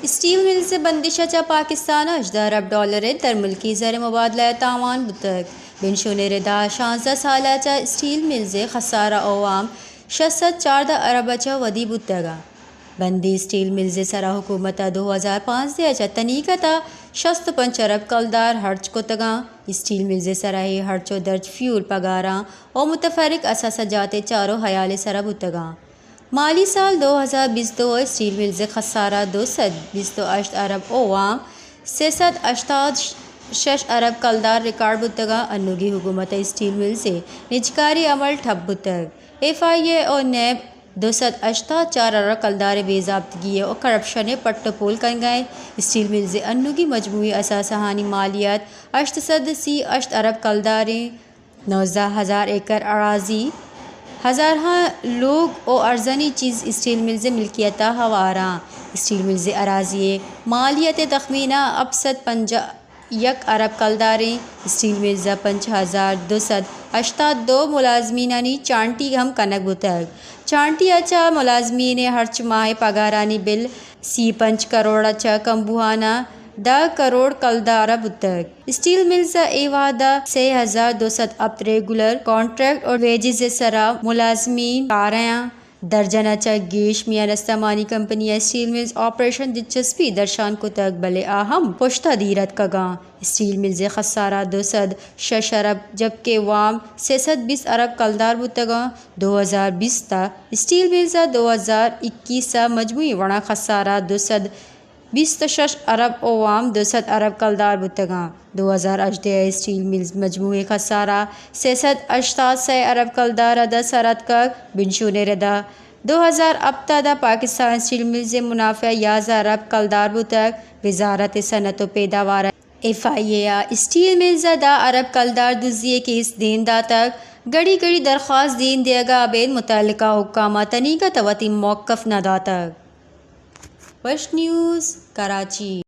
Steel mills ءِ بندش ءَ چہ پاکستان ءَ ہژدہ ارب ڈالر ءِ درملکی زر ءِ مبادلہ ءَ تاوان بوتگ۔ بنشون ءِ ردا شانزدہ سال ءَ چہ اسٹیل ملز ءِ خسارہ ءُ وام شش سد چاردہ ارب ءَ چہ ودی بوتگ۔ بندیں اسٹیل ملز ءِ سرا حکومت ءَ دو ہزار پانزدہ ءَ چہ تنیگت ءَ شست ءُ پنچ ارب کلدار ہرچ کتگ اَنت۔ اسٹیل ملز ءِ سرا اے ہرچ ءُ درچ فیول، پگاراں ءُ متفرق اثاثہ جات ءِ چار ءُ ہیال ءِ سرا بوتگ اَنت۔ مالی سال دو ہزار بیست دو ءَ اسٹیل ملز ءِ خسارہ دو سد بیست ءُ ہشت ارب ءُ وام سئے سد ہشتاد شش ارب کلدار ریکارڈ بوتگ اَنت۔ انوگیں حکومت ءِ اسٹیل ملز ءِ نجکاری عمل ٹھپ بوتگ۔ ایف آئی اے ءُ نیب دو سد ہشتاد چار ارب کلدار ءِ بے ضابطگی ءُ کرپشن ءِ پٹ ءُ پول کنگ ءَ اَنت۔ اسٹیل ملز ءِ انوگیں مجموعی اثاثہانی مالیت ہشت سد سی ہشت ارب کلدار اِنت۔ نوزدہ ہزار ایکڑ اراضی، ہزارہاں لوگ ءُ ارزانی چیز اسٹیل ملز ءِ ملکیت ءَ ہوار اَنت۔ اسٹیل ملز ءِ اراضی ءِ مالیت ءِ تخمینہ ہپت سد پنجاہ یک ارب کلدار اِنت۔ اسٹیل ملز ءَ پنچ ہزار دو سد ہشتاد دو ملازمینانی چانٹی ہم کنگ بوتگ۔ چانٹی ءَ چہ ملازمین ءِ ہرچ ماہ ءِ پگارانی بل سی ءُ پنچ کروڑ ءَ چہ کمبوہان ءَ دہ کروڑ کلدار ءَ بوتگ۔ اسٹیل ملز ءَ اے وہد ءَ سئے ہزار دو سد ہپت ریگولر کانٹریکٹ ءُ ویجز ءِ سرا ملازمین کار ءَ اَنت۔ درجن ءَ چہ گیش میان استمانی کمپنی ءَ اسٹیل ملز آپریشن دلچسپی درشان کتگ، بلے آ ہم پشت ءَ دیر اتکگ اَنت۔ اسٹیل ملز ءِ خسارہ دو سد شش ارب، جبکہ وام سئے سد بیست ارب کلدار بوتگ اَنت۔ دو ہزار بیست ءَ اسٹیل ملز ءِ دو ہزار اکیس ءِ مجموعی وڑاں خسارہ دو سد بیست ءُ شش ارب ءُ وام دو سد ارب کلدار بوتگ اَنت۔ دو ہزار ہژدہ ءَ اسٹیل ملز مجموعی خسارہ سئے سد ہشتاد سئے ارب کلدار ءَ داں سر اتکگ۔ بنشون ءِ ردا دو ہزار ہپت ءَ داں پاکستان اسٹیل ملز ءِ منافع یازدہ ارب کلدار بوتگ۔ وزارت صنعت ءُ پیداوار ءَ ایف آئی اے ءَ اسٹیل ملز ءَ دہ ارب کلدار دزی ءِ کیس دیم داتگ۔ گڑی گڑی درخواست دیم دیگ ءَ ابید متعلقہ حکام ءَ تنیگت ءَ وتی موقف نہ داتگ۔ وش نیوز کراچی۔